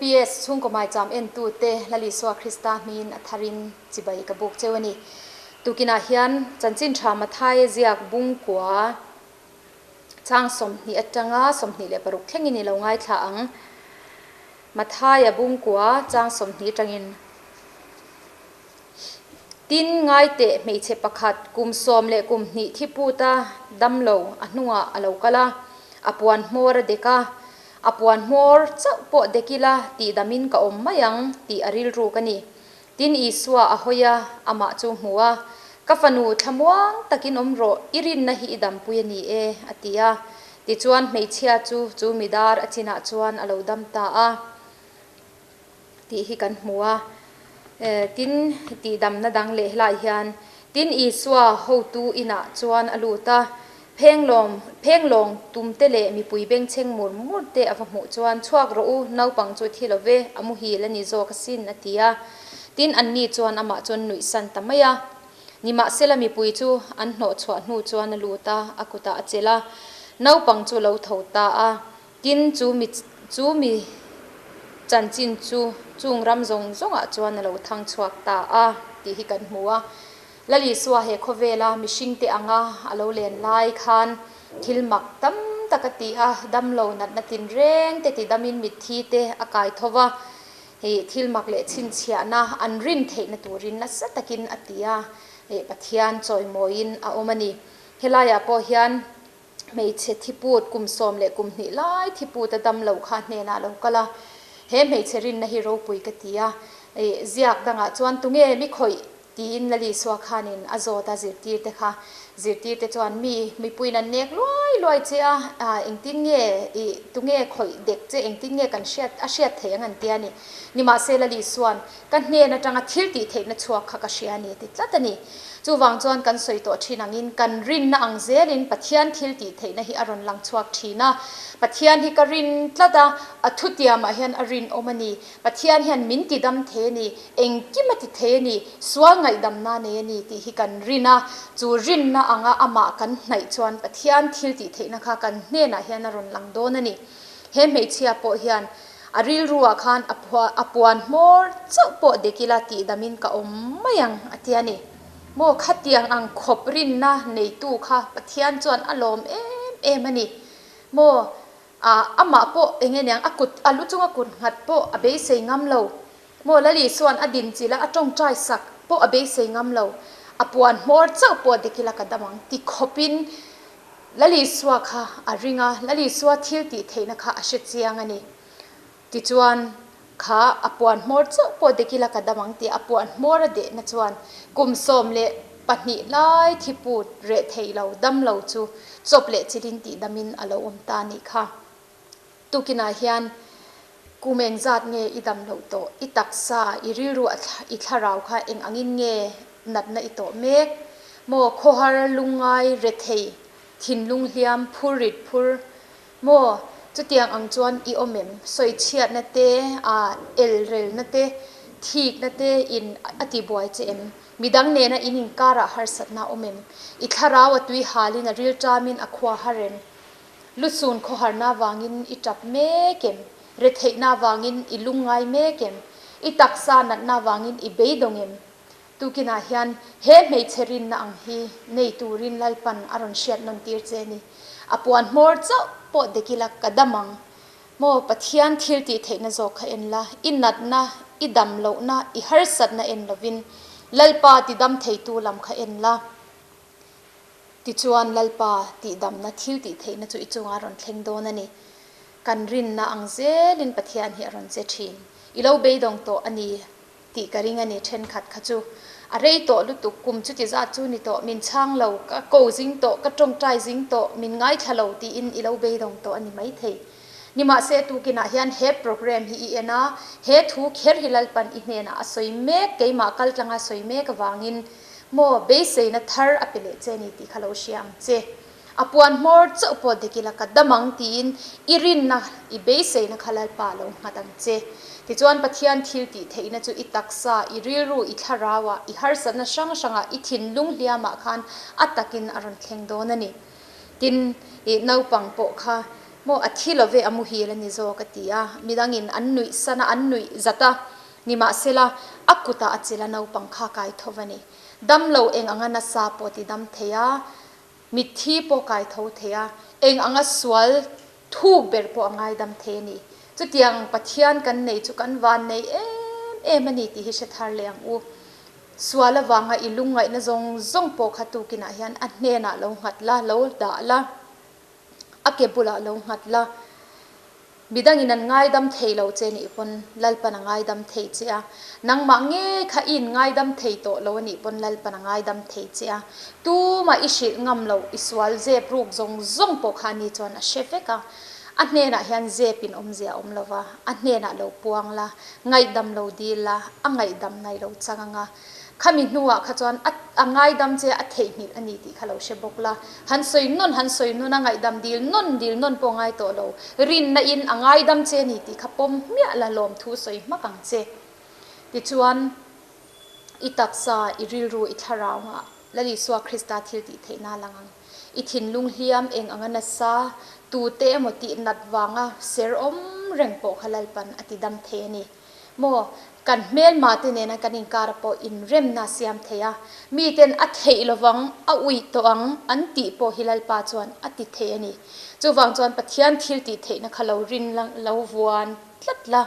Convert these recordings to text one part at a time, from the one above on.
LPS chhungkaw maicham entute Lal Isua Krista hmingin a tharin chibai ka buk cheu a ni. Tukinah hian chanchin tha Mathaia ziak bungkua chang 20 atanga 26 thlengin i lo ngaithla ang. Mathaia bungkua chang 20 atangin. Tin, ngaiteh hmeichhe pakhat kum 12 thiputa damlo a hnungah a lo kal a, a puan hmawr a dek a, a puan hmawr chauh pawh dek ila tihdamin ka awm mai ang tih a rilruk a ni. Tin, Isua a hawi a, amah chu hmu a, Ka fanu, thlamuang takin awm rawh, i rinna hi i dampui a ni e, a ti a. Tichuan, hmeichhia chu chu midar a chinah chuan a lo dam ta a. Tih hi kan hmu a. Tin, tihdamna dang leh helai hian, Tin, Isua hotu inah chuan a lut a, phenglawng, phenglawng tumte leh mipui bengchheng mur mur te a va hmuh chuan, Chhuak rawh u, naupang chu thi lo ve, a muhil a ni zawk asin, a ti a. Tin, anni chuan amah chuan nuihsan ta mai a. Nimahsela mipui chu an hnawhchhuah hnu chuan a lut a, a kutah a chelh a, naupang chu lo tho ta a. Tin, chu mi chu mi chanchin chu chung ram zawng zawngah chuan a lo thang chhuak ta a tih hi kan hmu a. Lal Isua he khawvela mihringte anga a lo len lai khan thil mak tam tak a ti a, damlo natna tinreng te tidamin mitthi te a kai tho va, hei thil mak leh chhinchhiahna an rin theihna turin nasa takin a ti a, hei Pathian chawimawiin a awm a ni. Helaiah pawh hian Hmeichhe thiput kum 12 lai thiput a dam lo kha hnenah a lo kal a, he hmeichhe rinna hi ropui ka ti a, ih ziak dangah chuan tunge mi khawih tiin Lal Isua khanin a zawt a zirtirte kha, zirtirte chuan mi mipuiin an nek luai luai che a, ah engtin nge ih tunge khawih dek che engtin nge kan hriat a hriat theih ang an ti a ni. Nimahse Lal Isua'n ka hnen atanga thil tih theihna chhuak kha ka hria a ni a ti tlat a ni. Chuvang chuan kan sawi tawh thin angin kan rinna ang zelin Pathian thil tih theihna hi a rawn lang chhuak thin a. Pathian hi ka rin tlat a, a thutiamah hian a rinawm a ni. Pathian hian min ti dam thei a ni, engkim a ti thei a ni, sual ngaihdamna nei a ni tih hi kan rin a. Chu rinna anga amah kan hnaih chuan Pathian thil tih theihna kha kan hnenah hian a rawn lang dawn a ni. He hmeichhia pawh hian a rilruah khan a puan hmawr chauh pawh dek ila tihdamin ka awm mai ang a ti a ni. Maw khatiang ang khawp rinna neitu kha Pathian chuan a lawm em em a ni. Maw amah pawh eng nge niang a kut a lu chunga kut nghat pawh a beisei ngam lo. Maw Lali chuan a din chilh a, a tawngtai sak pawh a beisei ngam lo. A puan hmawr chauh pawh dek ila ka dam ang ti khawpin Lal Isua kha a ring a, Lal Isua thil tih theihna kha a hre chiang a ni. Tichuan, kha a puan hmawr chauh pawh dek ila ka dam ang tih a puan hmawr a dehna chuan kum 12 lai thiput reh thei lo, dam lo chu chawp leh chilhin tih damin a lo awm ta a nih kha. Tukinah hian kum engzat nge i dam loh tawh? I taksa, i rilru a i thlarau kha eng angin nge natna i tawh mek? Maw khawhar, lungngai, rethei, thinlung hliam, phur rit phur? Maw chutiang ang chuan i awm em? Sawichhiatna te, a elrelna te, thikna te in a tibuai che em? Midang nena in inkarah harsatna a awm em? I thlarau a tui halin a rilṭamin a khua har em? Lusun khawharna vangin i tap mek em? Retheihna vangin i lungngai mek em? I taksa natna vangin i beidawng em? Tukinah hian he hmeichhe rinna ang hi nei turin Lalpan a rawn hriat nawn tir che a ni. A puan hmawr chauh pawh dek ila ka dam ang. Maw Pathian thil tih theihna zawk kha en la, i natna, i dam lohna, i harsatna en lovin Lalpa tidam theitu lam kha en la. Tichuan, Lalpa tihdamna thil tih theihna chu i chungah a rawn thleng dawn a ni. Kan rinna ang zelin Pathian hi a rawn che thin. I lo beidawng tawh a ni tih ka ring a ni thenkhat kha chu. A rei tawh lutuk, kum chuti zat chu ni tawh, min chhang lo, ka ko zing tawh, ka tawngtai zing tawh, min ngaithla lo tiin i lo beidawng tawh a ni maithei. Nimahse, tukinah hian he program hi i en a, he thu kher hi Lalpan i hnenah a sawi mek, keimah kaltlanga sawi mek avangin, Maw, beiseina thar a pe leh che ni tih kha lo hria ang che. A puan hmawr chauh pawh dik ila ka dam ang tiin i rinna, i beiseina kha Lalpa lo nghat ang che. Tichuan Pathian thil tih theihna chu i taksa, i rilru, i thlarauah, i harsatna hrang hrangah, i thinlung hliamah khan a takin a rawn thleng dawn a ni. Tin, i naupang pawh kha. Maw a thi lo ve a muhil a ni zawk a ti a, midangin an nuih san a, an nuih zat a, nimahsela a kutah a chilh a naupang kha kai tho a ni. Dam lo eng anga nasa pawh ti dam thei a, mitthi pawh kai tho thei a, eng anga sual thuk ber pawh a ngaidam thei a ni. Chutiang Pathian kan nei chu kan van nei em em a ni tih hi hre thar leh ang u. Sual avanga i lungngaihna zawng zawng pawh kha tukinah hian a hnenah lo nghat la, lo dah la. A ke bulah lo nghat la. Midangin an ngaidam thei lo che nih pawn Lalpan a ngaidam thei che a. Nangmah ngei kha i in ngaidam thei tawh lo a nih pawn Lalpan a ngaidam thei che a. Tumah i hrilh ngam loh, i sual zep ruk zawng zawng pawh kha ani chuan a hre vek a. A hnenah hian zep in awmzia a awm lo va, a hnenah lo puang la, ngaihdam lo dil la, a ngaihdam nai lo chang ang a. Khami hnuah kha chuan a a ngaidam che a theihnghilh a ni tih kha lo hre bawk la. Han sawi nawn han sawi nawn a ngaihdam dil nawn dil nawn pawh ngai tawh lo. Rinna in a ngaidam che a ni tih kha pawm hmiah la lawmthu sawi hmak ang che. Tichuan i taksa, i rilru, i thlarau ngah Lal Isua Krista thil tih theihna a lang ang. I thinlung hliam eng anga nasa, tute emaw tih nat vanga ser awm reng pawh kha Lalpan a ti dam thei a ni. Maw, kan hmelmate nena kan inkara pawh inremna a siam thei a, miten a theih lovang, a uih tawh ang an tih pawh hi Lalpa chuan a ti thei a ni. Chuvang chuan Pathian thil tih theihna kha lo rin la, lo vuan tlat la.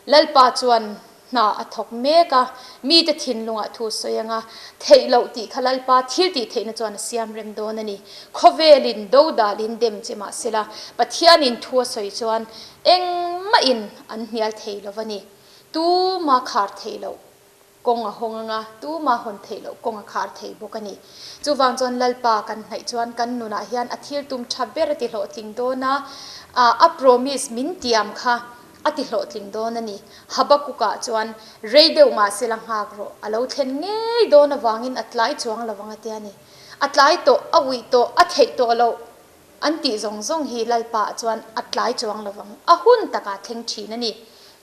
Lalpa chuan hna a thawk mek a, mite thinlungah thu sawi anga theih loh tih kha Lalpa thil tih theihna chuan a siam rem dawn a ni. Khawvelin dodalin dem che mahsela Pathianin thu a sawi chuan Engmahin an hnial thei lo va ni. Tuma khar theih loh kawng a hawng anga, tuma hawn theih loh kawng a khar thei bawk a ni. Chuvang chuan Lalpa kan hnaih chuan kan nunah hian a thil tum tha ber a ti hlawhtling dawn a, a promise min tiam kha a ti hlawhtling dawn a ni. Habakkuk-ah chuan rei deuh mahsela nghak rawh, a lo thlen ngei dawn avangin a tlai chuang lo ang a ti a ni. A tlai tawh, a uih tawh, a theih tawh loh. An tih zawng zawng hi Lalpa chuan a tlai chuang lo vang, a hun takah thleng thin a ni.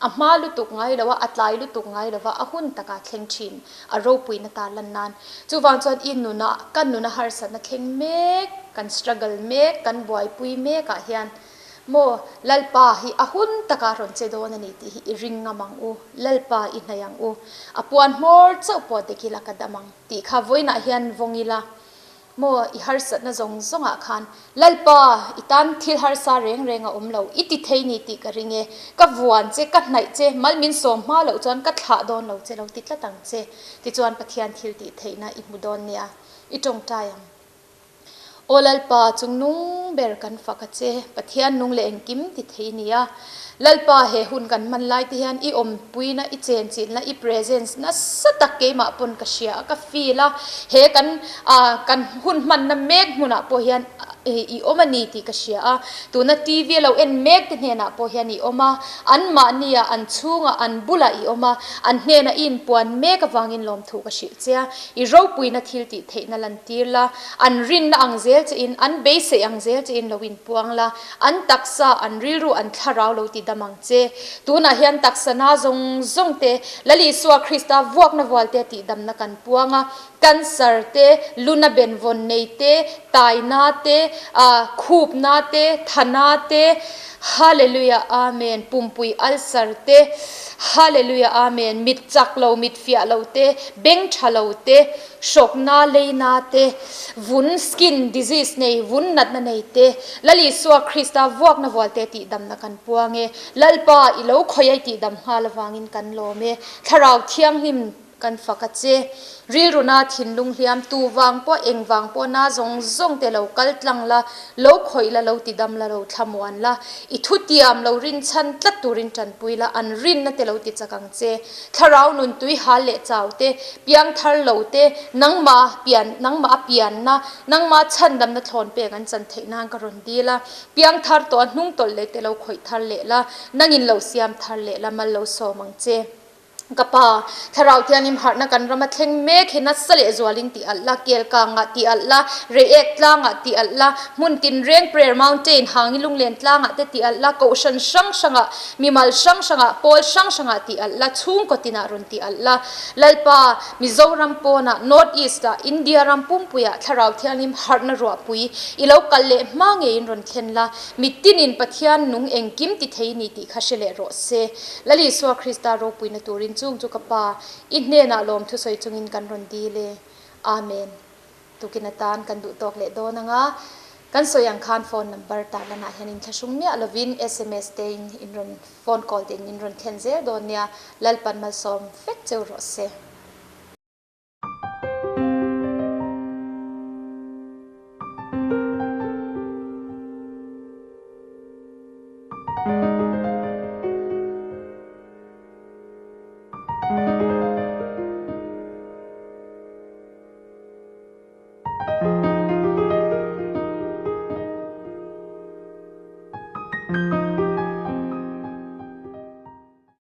A hma lutuk ngai lo a, a tlai lutuk ngai lo va, a hun takah thleng thin, a ropuina ta lan nan. Chuvang chuan i nuna, ka nuna harsatna thleng mek, kan struggle mek, kan buaipui mekah hian maw Lalpa hi a hun takah rawn che dawn a ni tih hi i ring ngam ang u, Lalpa i hnaih ang u, a puan hmawr chauh pawh dik ila ka dam ang tih kha vawiinah hian vawng ila, Maw, i harsatna zawng zawngah khan, Lalpa, i tan thil harsa reng reng a awm lo, i ti thei ni tih ka ring e. Ka vuan che, ka hnaih che, mal min sawm hma loh chuan ka thlah dawn lo che, lo ti tlat ang che. Tichuan Pathian thil tih theihna i hmu dawn nia, i tawngtai ang. Aw Lalpa, chungnung ber kan fak a che, Pathian nung leh engkim ti thei nia. Lalpa, he hun kan hman lai te hian i awmpuina, i chenchilhna, i presence nasa tak keimah pawn ka hria a, ka feel a, he kan kan hun hmanna mek hmunah pawh hian i awm a ni tih ka hria a, tuna TV a lo en mek te hnenah pawh hian i awm a, anmahnia an chhungah an bulah i awm a, an hnenah i inpuan mek avangin lawmthu ka hrilh che a, i ropuina thil tih theihna lantir la, an rinna ang zel chein, an beisei ang zel chein lo inpuang la. An taksa, an rilru, an thlarau lo ti dam ang che. Tunah hian taksa na zawng zawng te, Lal Isua Krista vuakna vual te tihdamna kan puang a, cancer te, luna benvawn nei te, taina te, khupna te, thana te, Hallelujah Amen, pumpui ulcer te, Hallelujah Amen, mit chak lo, mit fiah lo te, beng tha lo te, Hrawkna, leina te, vun, skin disease, nei, vun natna nei te, Lal Isua Krista vuakna vual te tihdamna kan puang e. Lalpa, i lo khawih a i tihdam nghal avangin kan lawm e. Thlarau Thianghlim kan fak a che. Rilruna thinlung hliam tu vang pawh eng vang pawh na zawng zawng te lo kal tlang la, lo khawih la, lo tidam la, lo thlamuan la, i thutiam lo rinchhan tlat turin tanpui la, an rinna te lo ti chak ang che. Thlarau nun tui hal leh chau te, piang thar lo te, nangmah pian, nangmah a pianna, nangmah chhandamna thlawn pek an chan theih nan ka rawn dil a. Piang thar tawh a hnung tawlh leh te lo khawih thar leh la, nangin lo siam thar leh la, mal lo sawm ang che. Ka Pa, Thlarau Thianghlim harhna kan rama thleng mek hi nasa leh zualin ti alh la, Kelkangah ti alh la, Reiek tlangah ti alh la, hmun tinreng Prayer Mountain, Hangi Lunglen tlangah te ti alh la, Kohhran hrang hrangah, mimal hrang hrangah, pawl hrang hrangah ti alh la, chhungkaw tinah rawn ti alh la. Lalpa, Mizoram pawnah, North East-ah, India ram pumpuiah Thlarau Thianghlim harhna ruahpui i lo kal leh hma ngeiin rawn thlen la, mitinin Pathian nung engkim ti thei ni tih kha hre leh rawh se. Lal Isua Krista ropuina turin chung chu ka Pa, i hnenah lawm thusawi chungin kan rawn dil e. Amen. Tukin atan kan duh tawk leh dawn anga, kan sawi ang khan phone number tarlanah hian inthlahrung miah lovin sms te in in rawn phone call te in in rawn thlen zel dawn nia. Lalpan malsawm vek cheu rawh se.